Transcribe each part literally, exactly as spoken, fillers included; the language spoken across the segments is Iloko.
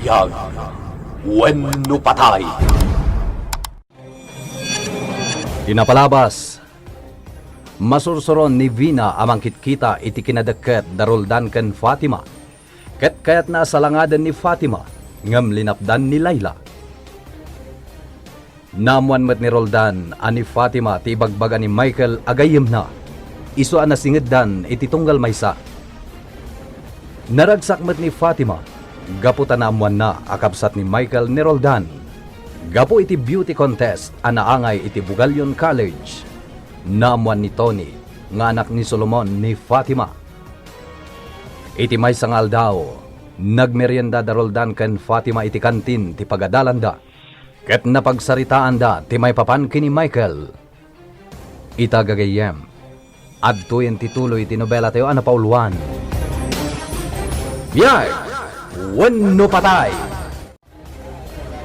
Biag wenno patay. Ti napalabas, masursuron ni Vina a mangkitkita iti kinadekket da Roldan ken Fatima, ket kayatna a salangaden ni Fatima, ngem linapdan ni Laila. Naammoan met ni Roldan a ni Fatima ti ibagbaga ni Michael a gayyemna, isu a nasingeddan iti tunggal maysa. Naragsak met ni Fatima gapu ta naammoanna a kabsat ni Michael ni Roldan. Gapu iti beauty contest a naangay iti Bugallon College, naammoan ni Tony nga anak ni Solomon ni Fatima. Iti maysa nga aldaw, nagmerienda da Roldan ken Fatima iti kantin ti pagadalanda. Ket napagsaritaanda ti maipapan ken ni Michael. Ita gagayyem, adtoyen ti tuloy ti nobelatayo a napauluan, Biag wenno Patay.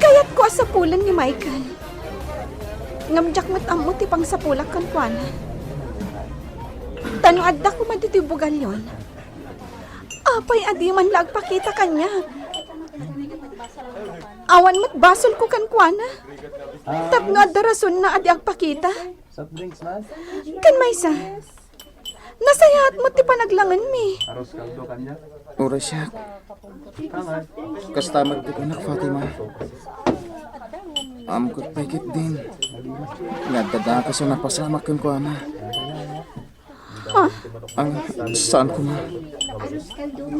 Kayatko a sapulen ni Michael. Ngem diak met ammo ti pangsapulak kenkuana. Ta no adda koma ditoy Bugallon, apay a diman la agpakita kaniak? Awan met basolko kenkuana tapno adda rasonna a di agpakita. Ken maysa, nasayaat met ti panaglangenmi. Uray siak. Kasta met ti kunak, Fatima. Ammoek pay ketdin nga adda dakayo a napasamak kenkuana. Ha? Ang saan koma,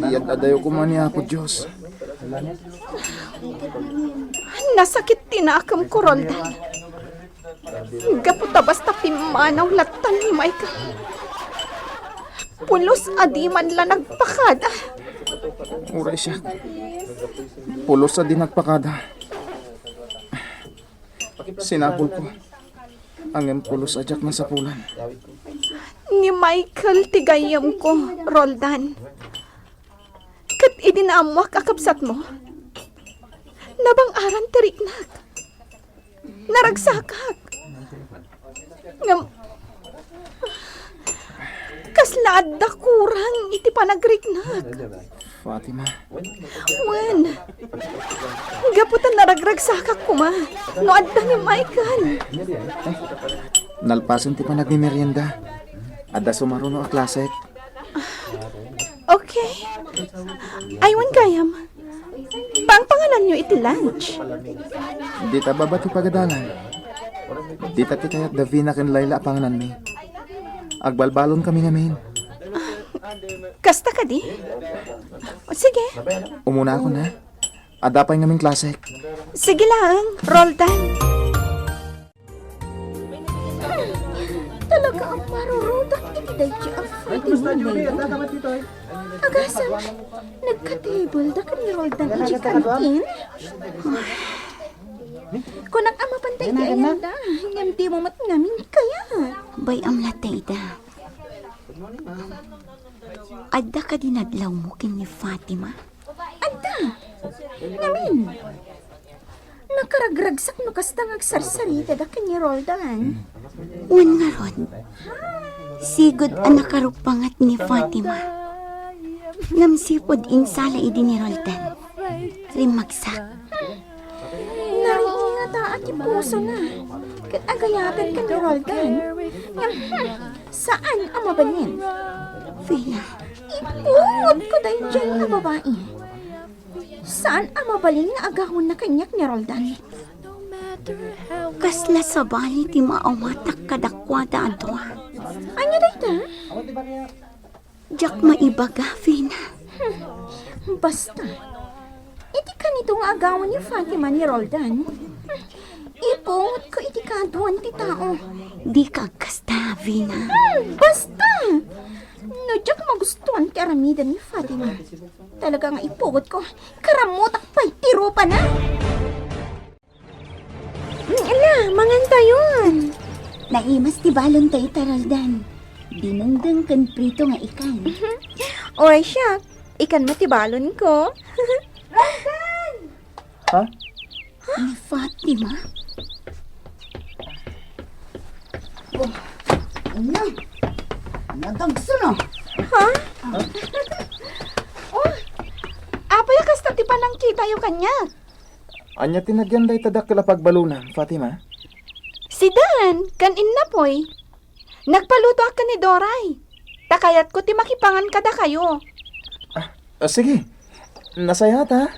iyat-adayo koma ni Apo Dios. Nasakit ti nakemko, Roldan. Gapu ta basta pimmanaw latta ni Michael. Pulos a diman la nagpakada. Uray siak. Pulos a di nagpakada. Sinapulko. Ngem pulos a diak nasapulan. Ni Michael ti gayyemko, Roldan. Ket idi naammoak a kabsatmo, nabang-aran ti riknak. Naragsakak. Ngem, kasla adda kurang iti panagriknak. Fatima. Wen, gapu ta naragragsakak koma no adda ni Michael. Nalpasen ti panagmemerienda. Adda sumaruno a klasek. Okay. Ay, wen gayam. Pangpangananyo iti lunch. Dita baba ti pagadalan. Dita ti kayat da Vina ken Laila a pangananmi. Agbalbalon kami ngamin. Kasta kadi? O, sige. Umuna ako na. Adda pay ngamin klasek. Sige lang, Roldan. Talaga a marurudak iti daydi a Fatima. Agasem, nagka-table da ken ni Roldan iti kantin? Kunak a mapanta iti ayanda, ngem dimo met ngamin kayat. Bay-am latta ida. Adda kadi nadlawmo ken ni Fatima? Adda. Ngamin. Nakaragragsak no kasta nga agsarsaritada ken ni Roldan. Wen ngarud, sigud a nakaruppanget ni Fatima. Ngem sipud insala idi ni Roldan, rimmagsak. Nariingata ti pusona ket agayaten ken ni Roldan. Ngem, hmm, saan a mabalin. Vina. Ipungot ko daydiay a babai. Saan a mabalin nga agawenna kaniak ni Roldan. Kasla sabali ti maawatak kadakuada a dua. Ania dayta? Diak maibaga, Vina. Hmm, basta. Iti kanito nga agawen ni Fatima ni Roldan, hmm, ipungotko iti kaaduan ti tao. Dika agkasta, Vina. Hmm, basta! No diak magustuan ti aramiden ni Fatima, talaga nga ipugotko, karamutak pay ti rupana. Mm, ala, mangantayon. Naimas ti balontayo ita, Roldan. Dinengdeng ken prito nga ikan. Oy, siak, ikan met ti balonko. Roldan! Ha? Ni Fatima? Oh, ania? Nadagsen, a. Ha? Oh, apay a kasta ti panangkitayo kaniak. Ania ti nagyan dayta dakkel a pagbalonam, Fatima? Si Dan ken Innapoy. Nagpalutoak ken ni Doray. Ta kayatko ti makipangan kadakayo. Ah, ah, sige. Nasayaat, ha?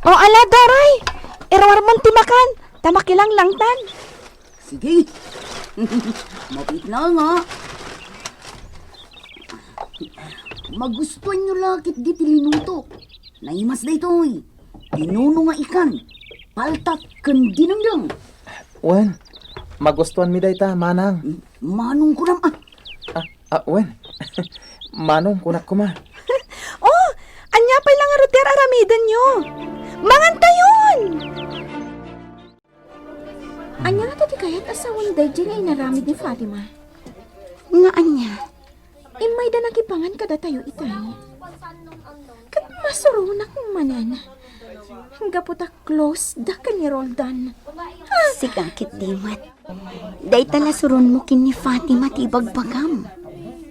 O, ala, Doray. Iruarmon ti makan, ta makilanglangtan. Sige. Mapitla nga. Magustuanyo la ketdi ti linutok. Naimas daytoy. Pinuno nga ikan, paltat ken dinengdeng. Wen, magustuanmi dayta, manang. Manong kunam, ah. Ah, ah, wen. Manong kunak koma. Oh, ania pay la ngarud ti ar-aramidenyo? Mangantayon! Ania ngata ti kayat a sawen daydiay nga inaramid ni Fatima? Nga ania? Immayda nakipangan kadatayo itay. Ket masuronak manen. Gapu ta close da ken ni Roldan. Sika ketdi met. Dayta la suronmo ken ni Fatima ti ibagbagam.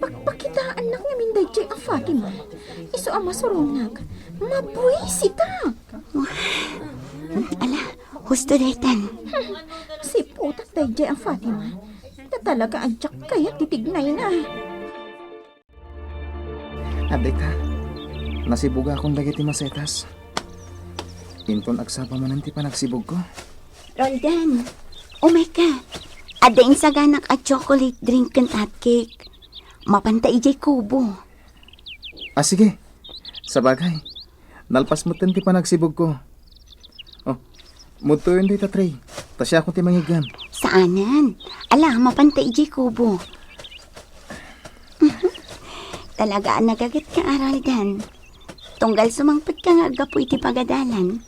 Pakpakitaannak ngamin daydiay a Fatima. Isu a masuronak, mabuisitak. Ala, husto daytan. Hmm, siputak daydiay a Fatima. Ta talaga a diak kayat ti tignayna. Adda ita, nasibugakon dagiti masetas. Inton agsapa manen ti panagsibugko. Roldan, umayka. Adda insaganak a chocolate drink ken hot cake. Mapanta idiay kubo. Ah, sige. Sabagay, nalpas metten ti panagsibugko. Oh, mudtoyon dayta tray. Ta siakon ti mangiggem. Saanen. Ala, mapanta idiay kubo. Talaga a nagagetka, Roldan. Tunggal sumangpetka nga aggapu iti pagadalan,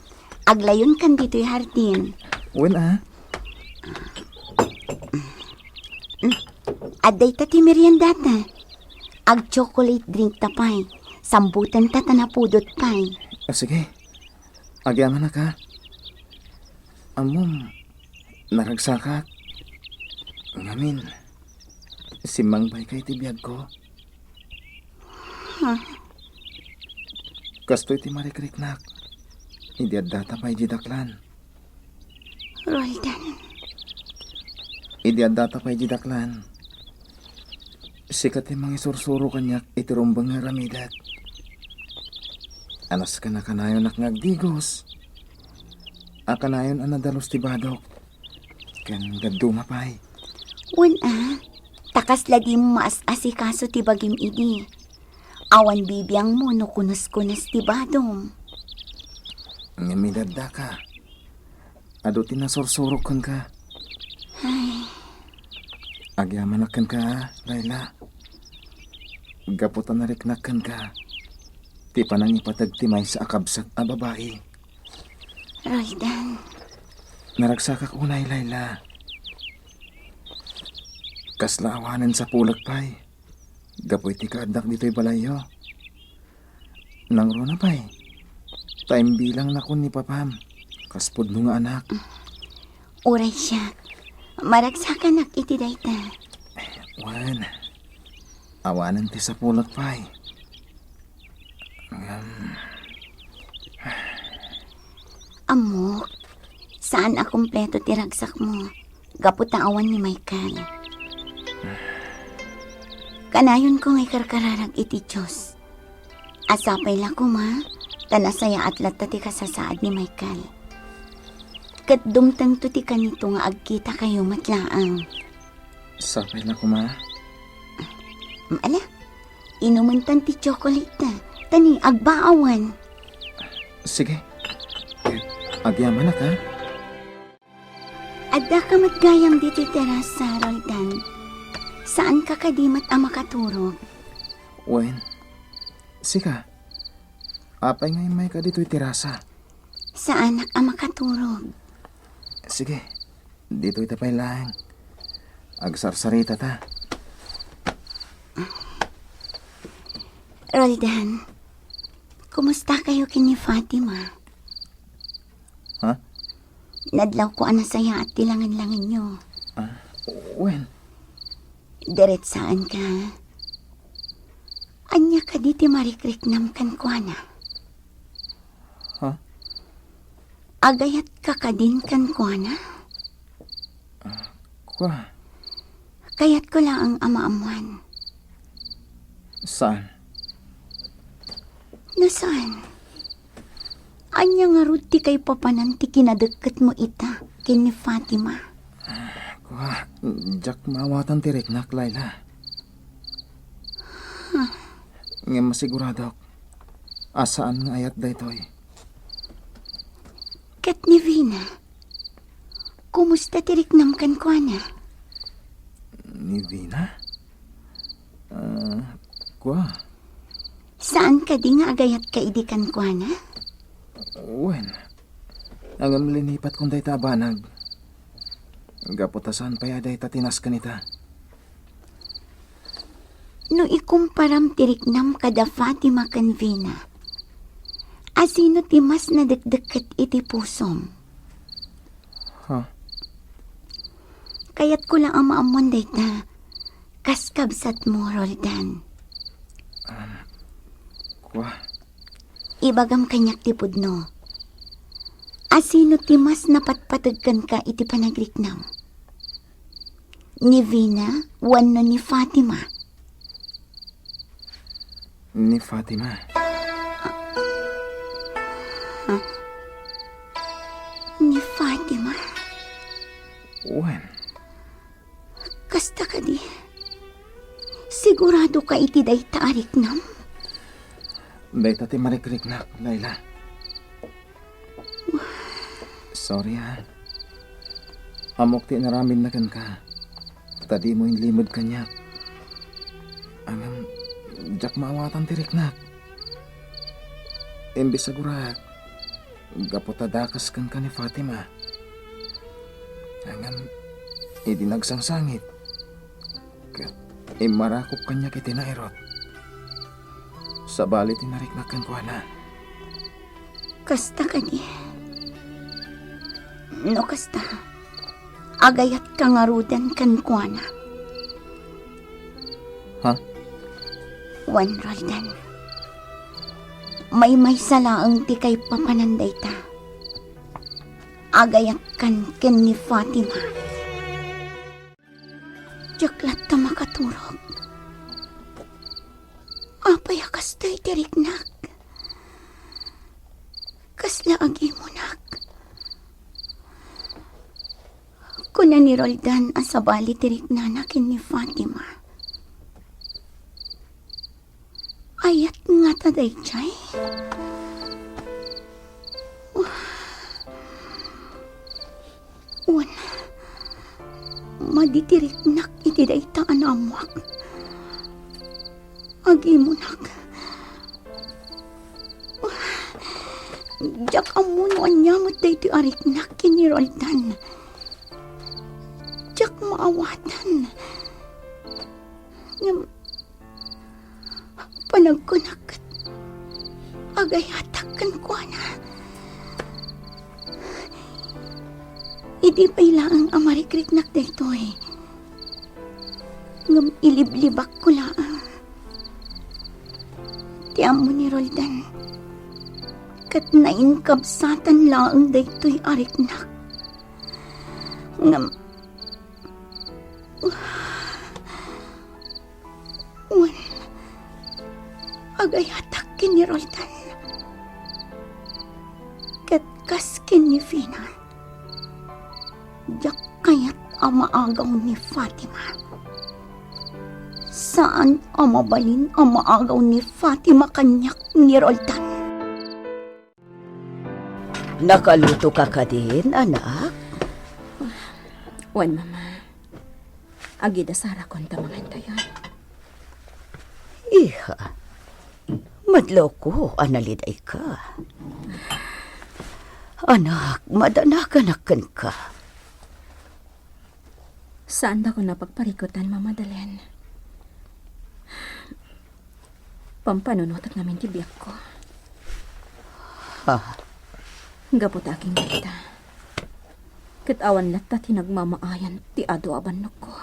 aglayonkan ditoy hardin. Wen, a? Adda ita ti meriendata. Ag-chocolate drink ta pay. Sambutenta ta napudot pay. Ah, sige. Agyamanak, a. Ammom, naragsakak. Ngamin, simmangbayka iti biagko. Huh? Kastoy ti marikriknak. Idi addata pay di daklan. Roldan. Idi addata pay di daklan. Sika ti mangisursuro kaniak iti rumbeng nga aramidek. Anas ken a kanayonak nga agdigos. A kanayon a nadalus ti badok. Ken dadduma pay. Wen a, ta kasla dimo maas-asikaso ti bagim idi. Awan bibiangmo no kunas-kunas ti badom. Ngem idaddaka. Adu ti nasursurok kenka. Ay. Agyamanak kenka, Laila. Gapu ta nariknak kenka ti panangipateg ti maysa a kabsat a babai. Roldan. Naragsakak unay, Laila. Kasla awanen sapulek pay gapu iti kaaddak ditoy balayyo. Nangruna pay, ta imbilangnakon ni papam kas pudno nga anak. Uray siak, maragsakanak iti dayta. Wen, awanen ti sapulek pay. Ngem, ammok, saan a kompleto ti ragsakmo gapu ta awan ni Michael. Kanayonko nga ikarkararag iti Dios. A sapay la koma, ta nasayaat latta ti kasasaad ni Michael. Ket dumtengto ti kanito nga agkitakayo met laeng. Sapay la koma. Mm, ala, inumentan ti chocolate ta, ta ni agbaawan. Sige. Agyamanak, a. Addaka met gayam ditoy terasa, Roldan. Saanka kadi met a makaturog? Wen, sika, apay nga immayka ditoy terasa? Saanak a makaturog. Sige, ditoy ta pay laeng. Agsarsarita ta. Roldan, kumusta kayo ken ni Fatima? Ha? Nadlawko a nasayaat ti langenlangenyo. Ah, wen. Diretsaanka. Ania kadi ti marikriknam kenkuana? Agayatka kadin kenkuana? Kua. Kayatko laeng a maammuan. Saan? No saan, ania ngarud ti kaipapanan ti kinadekketmo ita ken ni Fatima? Kua, diak maawatan ti riknak, Laila. Huh. Ngem masiguradok a saan nga ayat daytoy. Ket ni Vina, kumusta ti riknam kenkuana? Ni Vina? Ah, kua. Saan kadi nga agayatka idi kenkuana? Wen, ngem linipatkon dayta a banag. Gapu ta saan pay a dayta ti nasken ita. No ikumparam ti riknam kada Fatima ken Vina, asino ti mas nadekdekket iti pusom? Ha? Kayatko la a maammuan dayta, kas kabsatmo, Roldan. Um, kua? Ibagam kaniak ti pudno. Asino ti mas napatpateg kenka iti panagriknam? Ni Vina wenno ni Fatima? Ni Fatima. Ha? Ni Fatima? Wen. Kasta kadi? Siguradoka iti dayta a riknam? Dayta ti marikriknak, Laila. Sorry, ha. Ammok ti inaramidna kenka. Ta dimo inlimed kaniak. Ngem, diak maawatan ti riknak. Imbes a guraek, gapu ta dakes kenka ni Fatima. Ngem, idi nagsangsangit, ket immarakop kaniak iti nairot. Sabali ti nariknak kenkuana. Kasta kadi? No kasta, agayatka ngaruden kenkuana? Ha? Wen, Roldan. Maymaysa laeng ti kaipapanan dayta. Agayatkan ken ni Fatima. Diak latta makaturog. Apay a kastoy ti riknak? Kasla agimunak. Kuna ni Roldan a sabali ti riknana ken ni Fatima. Ayat ngata daydiay? Wen, madi ti riknak iti dayta a naammoak. Agimunak. Diak ammo no ania met daytoy a riknak ken ni Roldan. Diak maawatan. Ngem, panagkunak ket agayatak kenkuana. Idi pay laeng a marikriknak daytoy, ngem iliblibakko laeng. Ti ammo ni Roldan, ket nainkabsatan laeng daytoy a riknak. Ngem, wen, agayatak ken ni Roldan. Ket kas ken ni Fina, diak kayat a maagaw ni Fatima. Saan a mabalin a maagaw ni Fatima kaniak ni Roldan. Nakalutoka kadin, anak? Wen, Mama. Agidasarakonta mangantayon. Iha, madlawko a nalidayka. Anak, madanaganak kenka. Saandakon a pagparikutan, Mama Madalen. Pampanunotek ngamin ti biagko. Ha? Gapu ta agingga ita, ket awan latta ti nagmamaayan ti adu a bannogko.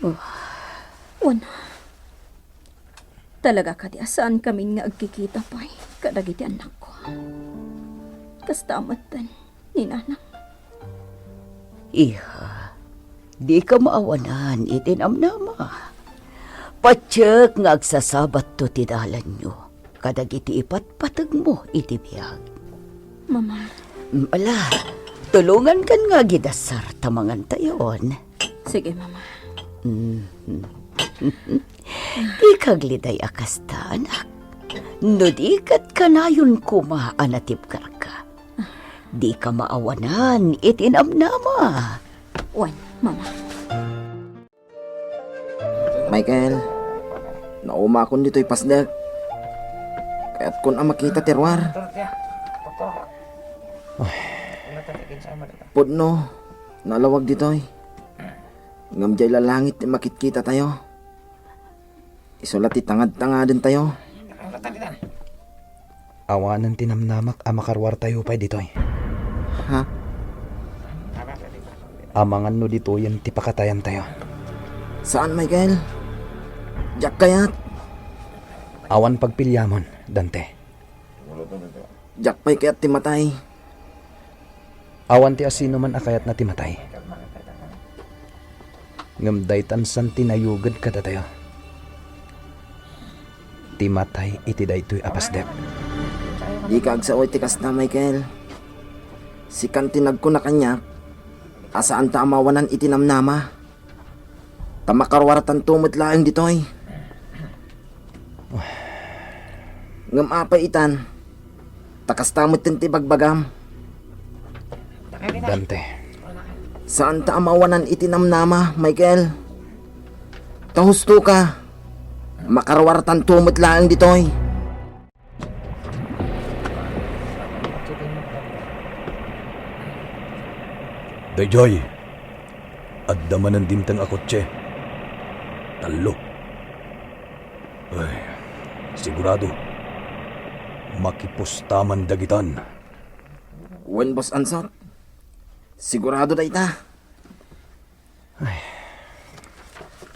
Oh. Wen, talaga kadi a saankami nga agkikita pay kadagiti annakko? Kasta metten ni nanang. Iha, dika maawanan iti namnama. Patiek nga agsasabatto ti dalanyo kadagiti ipatpategmo iti biag. Mama. Mm, ala, tulongankan nga agidassar ta mangantayon. Sige, Mama. Mhm. Dika agliday a kasta, anak. No di ket kanayon koma a natibkerka. Dika maawanan iti namnama. Wen, Mama. Michael, naumakon ditoy pasdek. Kayatkon a makita ti ruar. Pudno, nalawag ditoy. Ngem diay lalangit ti makitkitatayo. Isu la ti tangad-tangadentayo. Awanen ti namnamak a makaruartayo pay ditoy. Ha? Amangan no ditoyen ti pakatayantayo. Saan, Michael. Diak kayat. Awan pagpiliamon, Dante. Diak pay kayat ti matay. Awan ti asinoman a kayatna ti matay. Ngem daytan san ti nayuged kadatayo. Ti matay iti daytoy a pasdek. Dika agsao iti kasta, Michael. Sikan ti nagkuna kaniak a saanta a mawanan iti namnama. Ta makaruartanto met laeng ditoy. Ngem apay itan, ta kasta metten ti bagbagam. Dante. Saanta a mawanan iti namnama, Michael. Ta husto ka, makaruartanto met laeng ditoy. Daydiay, adda manen dimteng a kotse. Tallo. Ay, sigurado. Makipusta man dagitan. Wen, Boss Ansot. Sigurado dayta. Ay.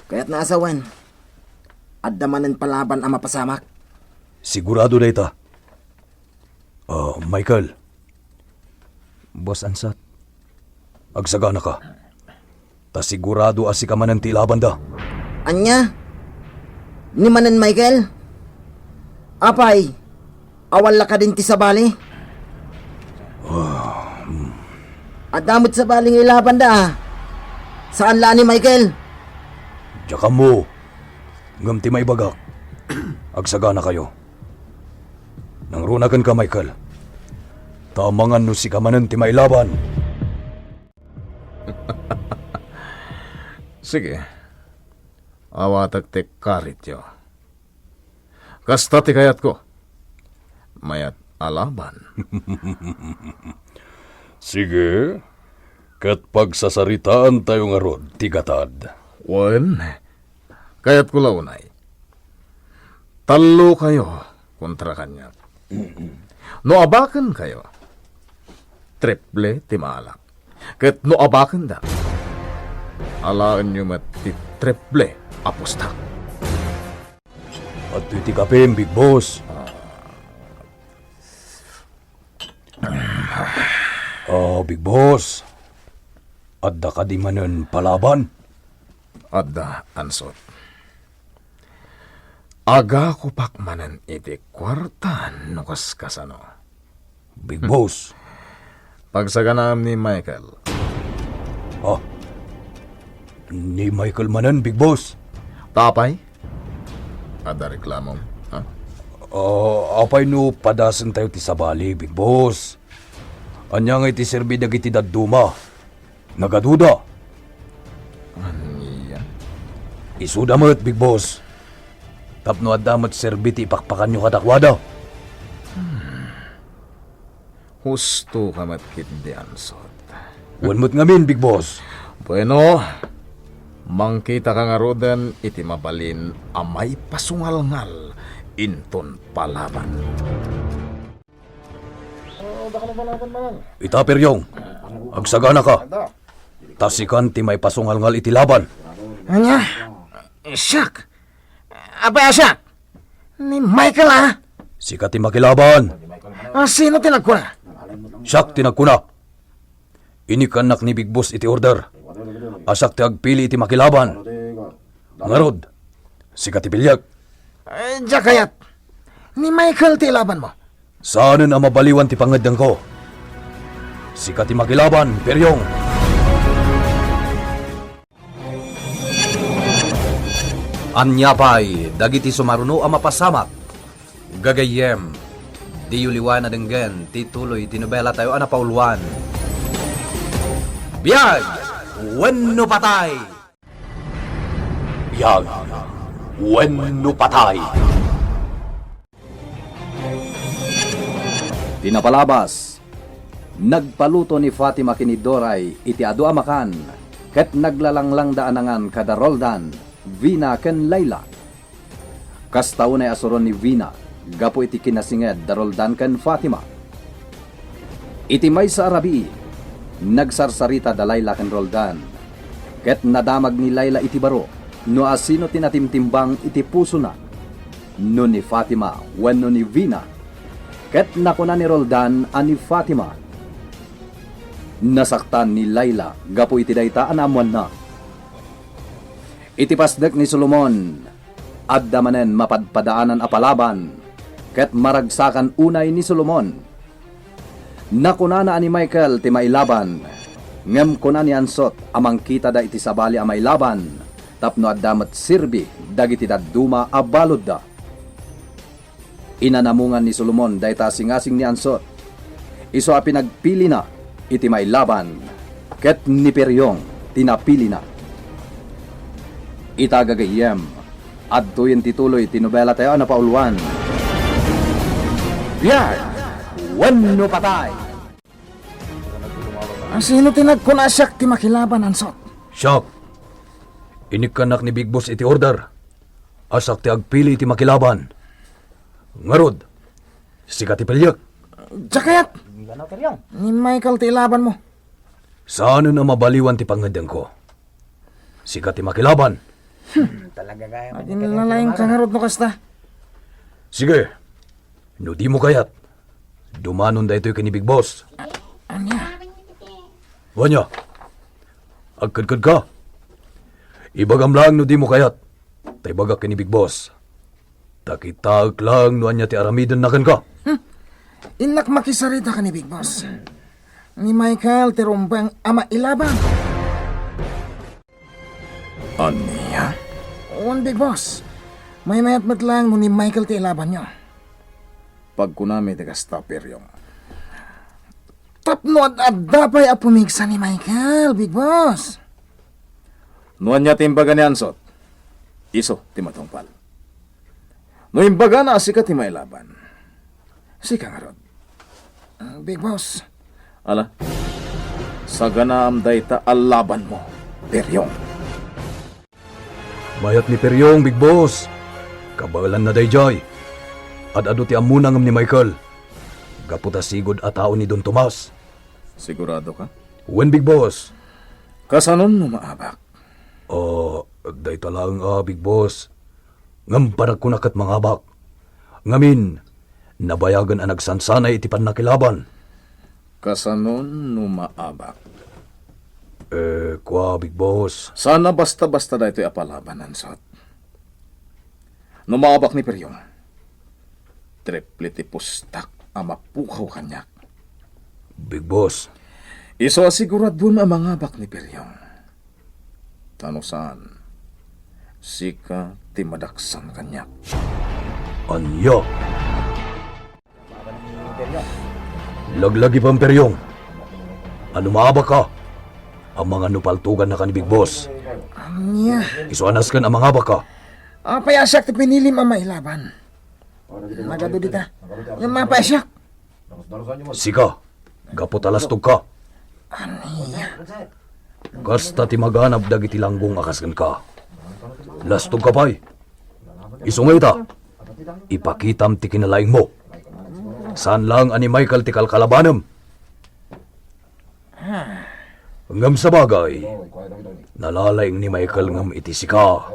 Kayatna a sawen, adda manen palaban a mapasamak. Sigurado dayta. Ah, Michael. Boss Ansot. Agsaganaka. Ta sigurado a sika manen ti ilabanda. Ania? Ni manen, Michael? Apay, awan la kadin ti sabali? Ah, hmm. Adda met sabali nga ilabanda, a. Saan la ni Michael? Diak ammo. Ngem ti maibagak, agsaganakayo. Nangruna kenka, Michael. Ta amangan no sika manen ti mailaban. Sige. Awatek ti karityo. Kasta ti kayatko. Mayat a laban. Sige, ket pagsasaritaantayo ngarud ti gatad. Wen, kayatko la unay. Tallokayo kontra kaniak. No abakenkayo, triple ti maalak. Ket no abakenda, alaenyo met ti triple a pustak. Adtoy ti kapim, Big Boss. Ah, Big Boss. Adda kadi manen palaban? Adda, Ansot. Agakopak manen iti kuarta no kaskasano. Big Boss. Pagsaganaem ni Michael. Ah, ni Michael manen, Big Boss. Apay? Adda reklamom, ha? Ah, apay no padasentayo ti sabali, Big Boss? Ania ngay ti serbi dagiti dadduma? Nagaduda. Ania? Isuda met, Big Boss. Tapno adda met serbi ti ipakpakanyo kadakuada. Hmm. Husto ka met ketdi, Ansot. Wen met ngamin, Big Boss. Bueno, mangkita ka ngaruden iti mabalin a maipasungalngal inton palaban. Ita, Peryong, agsagana ka. Ta sikan ti maipasungalngal iti laban. Ania? Siak? Apay a siak? Ni Michael, a? Sika ti makilaban. A, sino ti nagkuna? Siak ti nagkuna. Inikkannak ni Big Boss iti order a siak ti agpili iti makilaban. Ngarud, sika ti piliek. Eh, diak kayat. Ni Michael ti ilabanmo. Saanen a mabaliwan ti pangngeddengko. Sika ti makilaban, Peryong. Ania pay dagiti sumaruno a mapasamak? Gagayyem, diyo liwan a denggen ti tuloy ti nobelatayo a napauluan, Biag wenno Patay! Biag wenno Patay! Ti napalabas, nagpaluto ni Fatima ken ni Doray iti adu a makan, ket naglalanglangda a nangan kada Roldan, Vina ken Laila. Kasta unay a suron ni Vina gapu iti kinasinged da Roldan ken Fatima. Iti maysa a rabii, nagsarsarita da Laila ken Roldan, ket nadamag ni Laila iti baro no asino ti natimtimbang iti pusona, no ni Fatima wenno ni Vina. Ket nakuna ni Roldan a ni Fatima. Nasaktan ni Laila gapu iti dayta a naammoanna. Iti pasnek ni Solomon, adda manen mapadpadaanan a palaban, ket maragsakan unay ni Solomon. Nakunana a ni Michael ti mailaban, ngem kuna ni Ansot a mangkitada iti sabali a mailaban tapno adda met serbi dagiti dadduma a baludda. Inanamungan ni Solomon dayta a singasing ni Ansot. Isu a pinagpilina iti mailaban, ket ni Peryong ti napilina. Ita gagayyem, adtoyen ti tuloy ti nobelatayo a napauluan, Biag wenno Patay! Asino ti nagkuna a siak ti makilaban, Ansot? Siak. Inikkannak ni Big Boss iti order a siak ti agpili iti makilaban. Ngarud, sika ti piliek. Diak kayat. Ni Michael ti ilabanmo. Saanen a mabaliwan ti pangngeddengko. Sika ti makilaban. Talaga kaya. Aginlalaingka ngarud no kasta. Sige, no dimo kayat, dumanon daytoy ken ni Big Boss. Ania? Ania? Agkedkedka? Ibagam laeng no dimo kayat, ta ibagak ken ni Big Boss. Ta kitaek laeng no ania ti aramidenna kenka. Hmm. Innak makisarita ken ni Big Boss. Ni Michael ti rumbeng a mailaban. Ania? Wen, Big Boss. Maymayat met laeng no ni Michael ti ilabanyo. Pagkunami ti kasta, Peryong. Tapno ad-adda pay a pumigsa ni Michael, Big Boss. No ania ti imbaga ni Ansot, isu ti matungpal. No imbagana a sika ti mailaban, sika ngarud. Ah, Big Boss. Ala, saganaam dayta a labanmo, Peryong. Mayat ni Peryong, Big Boss. Kabaelanna daydiay. Ad-adu ti ammona ngem ni Michael. Gapu ta sigud a tao ni Don Tomas. Sigurado ka? Wen, Big Boss. Kasanon no maabak? Ah, dayta laeng a, Big Boss. Ngem panagkuna ket mangabak. Ngamin, nabayagen a nagsansanay iti pannakilaban. Kasanon no maabak? Eh, kua, Big Boss. Saan a basta-basta daytoy a palaban, Ansot. No maabak ni Peryong, triple ti pustak a mapukaw kaniak. Big Boss. Isu a siguradon a mangabak ni Peryong. Ta no saan, sika ti madaksan kaniak. Ania? Laglagipem, Peryong. Ano, maabak ka? Amangan no paltogannaka ni Big Boss. Ania? Isu a nasken a mangabak ka. Apay a siak ti pinilim a mailaban? Nagadu dita. Ngem apay a siak? Sika, gapu ta lastog ka. Ania? Kasta ti maganab dagiti langgong a kas kenka. Lastog ka pay. Isu nga ita, ipakitam ti kinalaingmo. Saan laeng a ni Michael ti kalkalabanem. Ngem sabagay, nalalaing ni Michael ngem iti sika.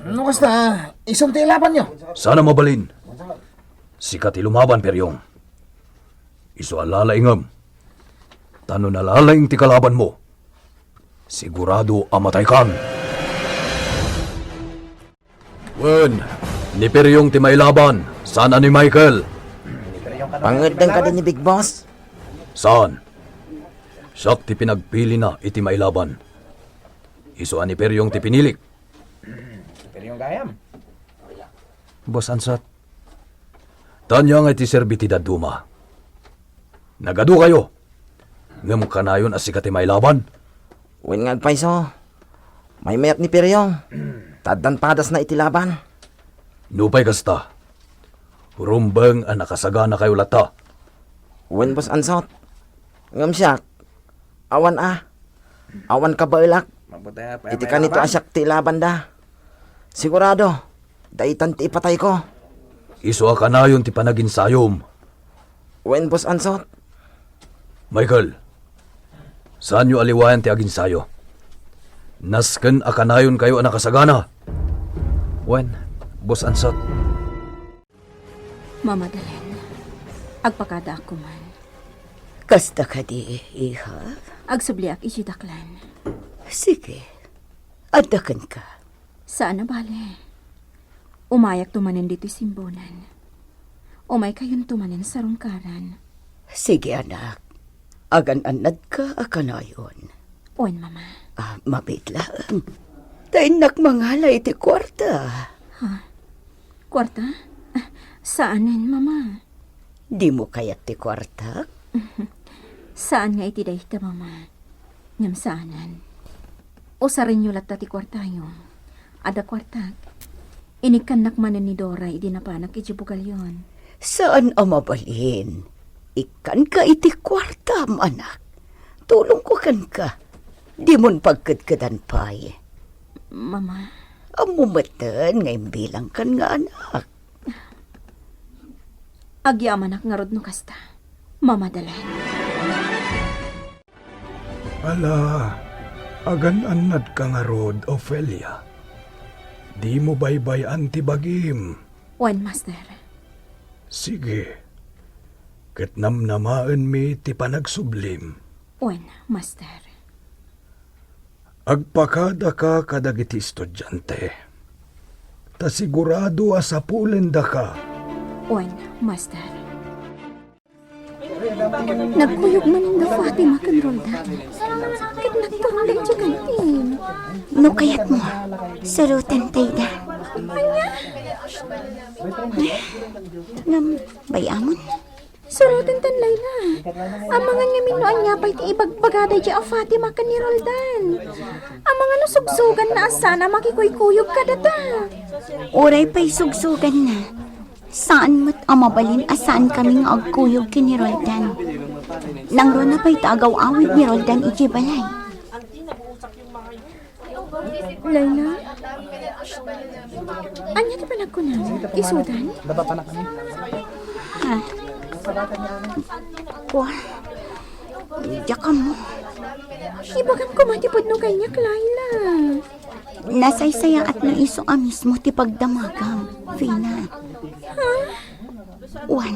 No kasta, isum ti ilabanyo? Saan a mabalin. Sika ti lumaban, Peryong. Isu a lalaingem. Ta no nalalaing ti kalabanmo, sigurado a mataykan. Wen, ni Periong ti mailaban, saan a ni Michael. Pangeddeng kadi ni Big Boss? Saan. Siak ti pinagpilina iti mailaban. Isu a ni Periong ti pinilik. Pero yung gayam. Boss Ansot. Tanya nga iti serbi ti dadduma. Nagadukayo. Ngem kanayon a sika ti mailaban? Wen nga agpayso. Maymayak ni Periong. Taddan padasna iti laban. Nupay kasta, rumbeng a nakasaganakayo latta. Wen, Boss Ansot. Ngem siak, awan a. Awan kabaelak. Mabuti nga pa, iti may kanito laban. A siak ti ilabanda. Sigurado, daytan ti ipatayko. Isu a kanayon ti panaginsayom. Wen, Boss Ansot. Michael, saanyo a liwayan ti aginsayo. Nasken a kanayonkayo a nakasagana. Wen, Boss Ansot. Mama Dalen, agpakadaak koman. Kasta kadi, iha? Agsubliak iti daklan. Sige, adda kenka. Saan a bale. Umayakto manen ditoy simbunan. Umaykayonto manen sarungkaran. Sige, anak. Agan-annadka a kanayon. Wen, Mama. Ah, mabiit laeng. Ta innak mangala iti kuarta. Ha? Kuarta? Ah, saanen, Mama. Dimo kayat ti kuartak? Saan nga iti dayta, Mama. Ngem saanen. Usarenyo latta ti kuartayo. Adda kuartak. Inikkannak manen ni Dora idi napanak iti bugalyon. Saan a mabalin. Ikkanka iti kuartam, anak. Tulongko kenka. Dimon pagkedkedan pay. Mama. Ammo metten nga imbilangkan nga anak. Agyamanak ngarud no kasta, Mama Dalen. Ala, agan-annadka ngarud, Ofelia. Dimo baybay-an ti bagim. Wen, Master. Sige. Ket namnamaenmi ti panagsublim. Wen, Master. Agpakadaka kadagiti estudiante. Ta sigurado a sapulendaka. Wen, Master. Nagkuyog manen da Fatima ken Roldan. Ket nagturongda iti kantin. No kayatmo, surotentayda. Ania? Ngem, bay-amon. Surotenten, Laila. Amangan ngamin no ania pay ti ibagbagada idiay a Fatima ken ni Roldan. Amangan no sugsuganna a saan a makikuykuyog kadata. Uray pay sugsuganna. Saan met a mabalin a saankami nga agkuyog ken ni Roldan. Nangruna pay ta agaw-awid ni Roldan idiay balay. Laila? Ania ti panagkunam? Isudan? Ah. Kua. Diak ammo. Ibagam koma ti pudno kaniak, Laila. Nasaysayaat no isu a mismo ti pagdamagam, Vina. Ha? Wen,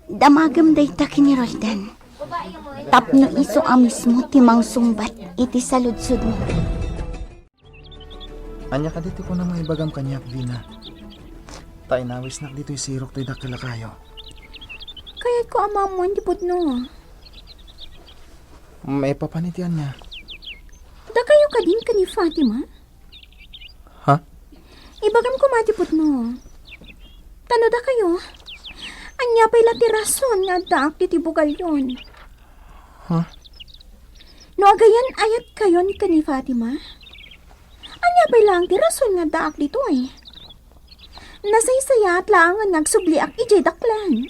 damagem dayta ken ni Roldan. Tapno isu a mismo ti mangsungbat iti saludsodmo. Ania kadi ti kunam nga ibagam kaniak, Vina? Ta inawisnak ditoy sirok toy dakkel a kayo. Kayatko a maammoan ti pudno. Maipapan iti ania? Dakayo kadin ken ni Fatima? Ha? Ibagam koma ti pudno. Ta no dakayo, ania pay la ti rason nga addaak ditoy bugalyon? Ha? No agayan-ayatkayon ken ni Fatima, ania pay laeng ti rason nga addaak ditoy? Nasaysayaat laengen nga agsubliak idiay daklan.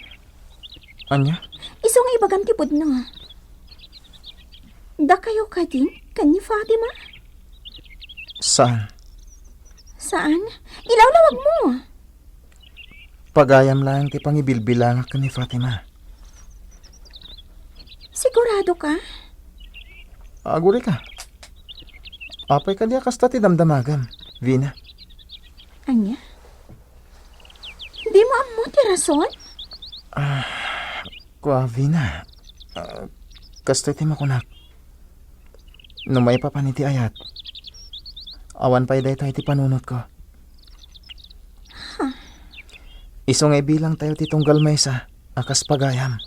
Ania? Isu nga ibagam ti pudno. Dakayo kadin ken ni Fatima? Saan? Saan? Ilawlawagmo. Pagayam laeng ti pangibilbilangak ken ni Fatima. Sigurado ka? Agurika. Apay kadi a kasta ti damdamagam, Vina? Ania? Dimo ammo ti rason? Ah, kua, Vina. Ah, Kastoy ti makunak. No maipapan iti ayat, awan pay dayta iti panunotko. Isu nga ibilangtayo ti tunggal maysa a kas pagayam.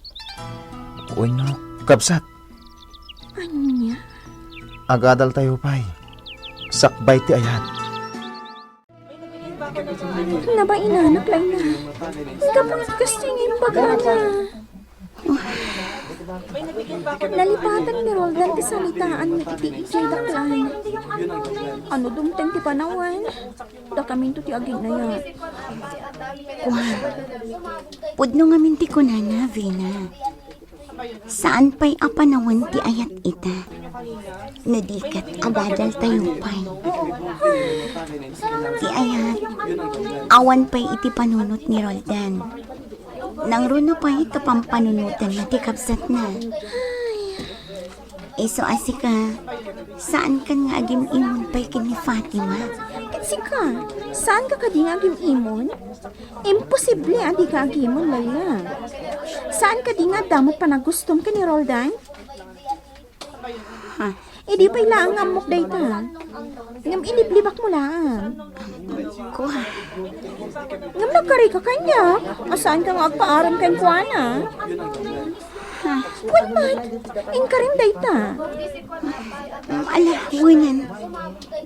Wenno, kabsat. Ania? Agadaltayo pay. Sakbay ti ayat. Nabainanak, Laila. Gapu iti kastoy nga imbagana. Nalipatan ni Roldan ti salitaanmi iti idiay daklan. Ano dumteng ti panawen? Dakaminto ti aginnayat. Kua, pudno ngamin ti kunana, Vina. Saan pay a panawen ti ayat ita. No di ket agadaltayo pay. Ti ayat, awan pay iti panunot ni Roldan. Nangruna pay ta pampanunotanna ti kabsatna. Isu a sika, saankan nga agim-imon pay ken ni Fatima. Ket sika, saanka kadi nga agim-imon? Imposible a dika agimon, Laila. Saan kadi nga adda met panagustom ken ni Roldan? Ha? Idi pay laeng nga ammok dayta. Ngem iliblibakmo laeng. Kua. Ngem nagkarika kaniak, a saanka nga agpaaram kenkuana. Ha? Wen met, inkarim dayta. Ala, wenan.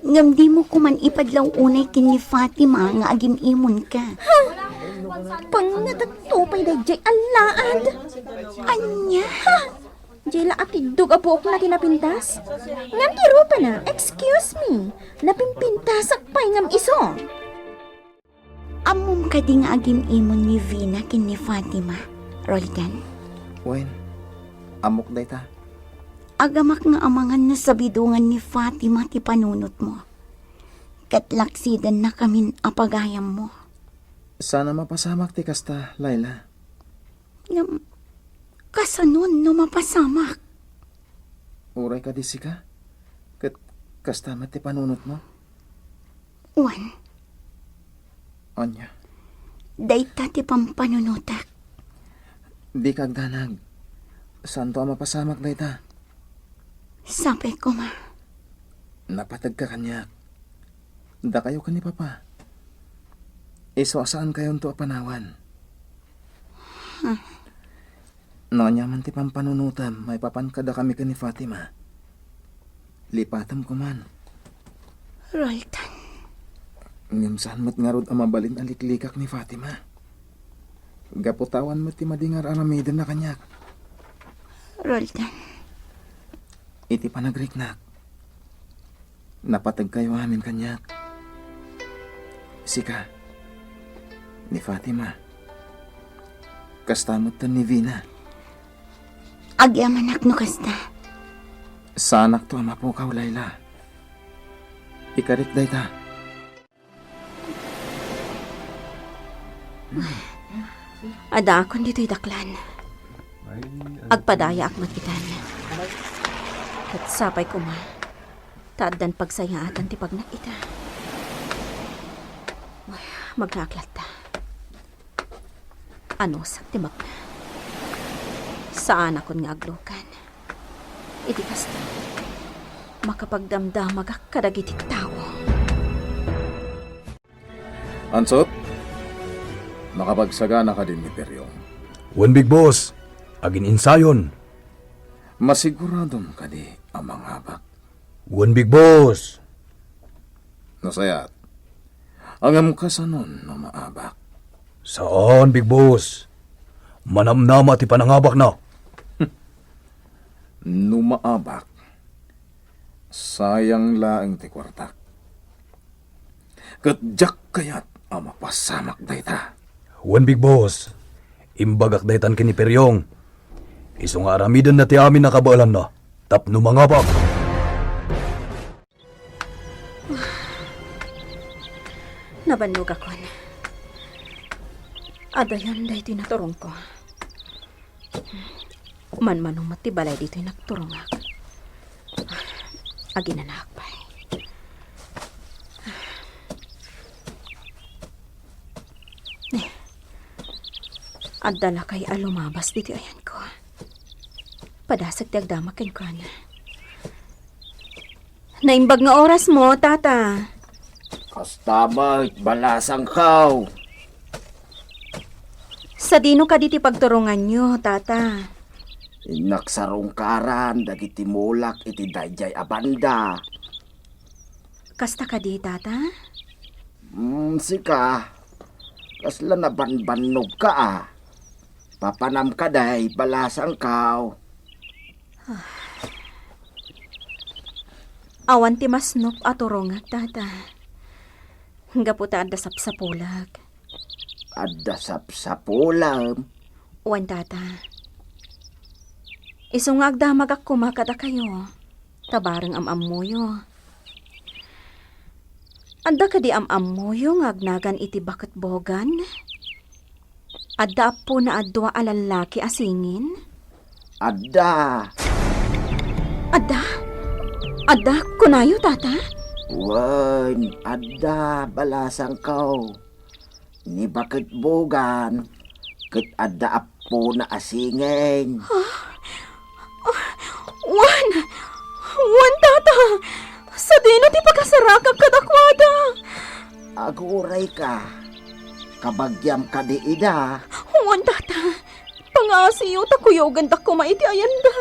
Ngem dimo koman ipadlaw unay ken ni Fatima nga agim-imonka. Ha? Pangngatatto pay daydiay alaad. Ania? Ha? Diay la atiddog a buokna ti napintas? Ngem ti rupana, excuse me, napimpintasak pay ngem isu. Ammom kadi nga agim-imon ni Vina ken ni Fatima, Roldan? Wen, ammok dayta. Agamak nga amangan no sabidongan ni Fatima ti panunotmo. Ket laksidennakamin a pagayammo. Saan a mapasamak ti kasta, Laila. Ngem, kasanon no mapasamak? Uray kadi sika? Ket kasta met ti panunotmo? Wen. Ania? Dayta ti pampanunotak. Dika agdanag. Saanto a mapasamak dayta. Sapay koma. Napategka kaniak. Dakayo ken ni Papa. Isu a saankayonto a panawan. Hmm. No aniaman ti pampanunotam maipapan kadakami ken ni Fatima, lipatem koman. Roldan. Ngem saan met ngarud a mabalin a liklikak ni Fatima. Gapu ta awan met ti madi nga ar-aramidenna kaniak. Roldan. Iti panagriknak, napategkayo amin kaniak. Sika, ni Fatima, kasta metten ni Vina. Agyamanak no kasta. Saanakto a mapukaw, Laila. Ikarik dayta. Addaakon ditoy daklan. Agpadayaak met itan. Ket sapay koma, ta addan pagsayaatan ti pagnak ita. Uy, magnaak latta. Anusak ti mapna. Saanakon nga aglukan. Iti kasta, makapagdamdamagak kadagiti tao. Ansot, makapagsagana kadin ni Periong? Wen, Big Boss. Agin-insayon. Masiguradom kadi a mangabak? Wen, Big Boss. Nasayaat. Ngem kasanon no maabak? Saan, Big Boss. Manamnama ti panangabakna. No maabak, sayang laeng ti kuartak. Ket diak kayat a mapasamak dayta. Wen, Big Boss. Imbagak daytan ken ni Periong. Isu nga aramidenna ti amin a kabaelanna tapno mangabak. Nabannogakon. Adayan daytoy naturongko. Manmano met ti balay ditoy nagturongak. Aginanaak pay. Adda lakay a lumabas ditoy ayanko. padasag ti agdama kenkuana. Naimbag nga orasmo, Tata. Kasta met, balasangko. Sadino kadi ti pagturonganyo, Tata? Innak sarungkaran dagiti mulak iti daydiay a banda. Kasta kadi, Tata? Mm, sika, kasla nabanbannogka a. Papanam kadi, balasangko. Awan ti masnop a turongek, Tata. Gapu ta adda sapsapulek. Adda sapsapulem? Wen, Tata. Isu nga agdamagak koma kadakayo, ta bareng am-ammoyo. Adda kadi am-ammoyo nga agnagan iti Baketbogan? Adda appona a dua a lallaki a singin? Adda. Adda? Adda? Kunayo, Tata? Wen, adda, balasangko. Ni Baketbogan, ket adda appona a singin. Ah, ah, wen, wen, Tata. Sadino ti pakasarakak kadakuada? Agurayka. Kabagiam kadi ida? Wen, Tata. Pangaasiyo ta kuyogandak koma iti ayanda.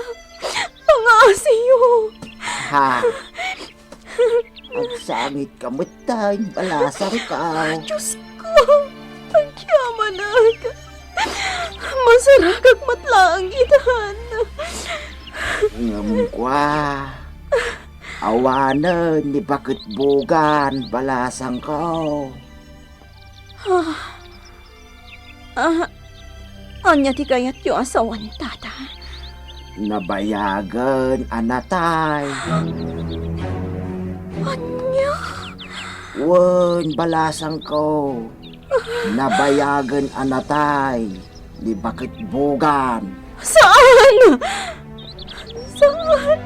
Pangaasiyo. Ha? Agsangitka metten, balasangko. Diosko, agyamanak. Masarakak met laeng itan. Ngem kua, awanen ni Baketbogan, balasangko. Ah, ah, ania ti kayatyo a sawen, Tata? Nabayagen a natay. Ania? Wen, balasangko. Nabayagen a natay ni Baketbogan. Saan? Saan?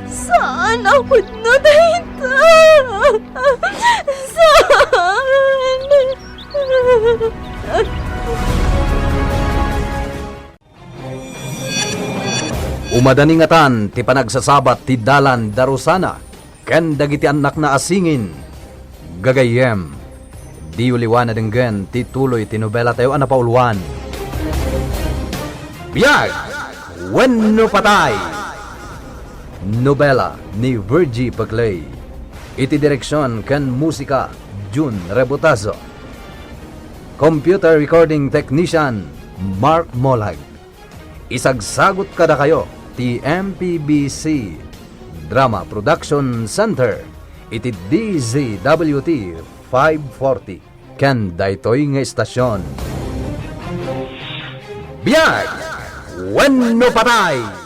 Saan a pudno dayta? Saan? Umadani ngatan ti panagsasabat ti dalan darusana ken dagiti annakna a singin. Gagayyem, diyo liwan a denggen ti tuloy ti nobelatayo a napauluan, Biag wenno Patay. Nobela ni Virgie Paclay. Iti direksion ken musika, Jun Rebotazo. Computer recording technician, Mark Molag. Isagsagut kadakayo ti M P B C Drama Production Center iti D Z W T five forty ken daytoy nga estasion. Biag wenno patay!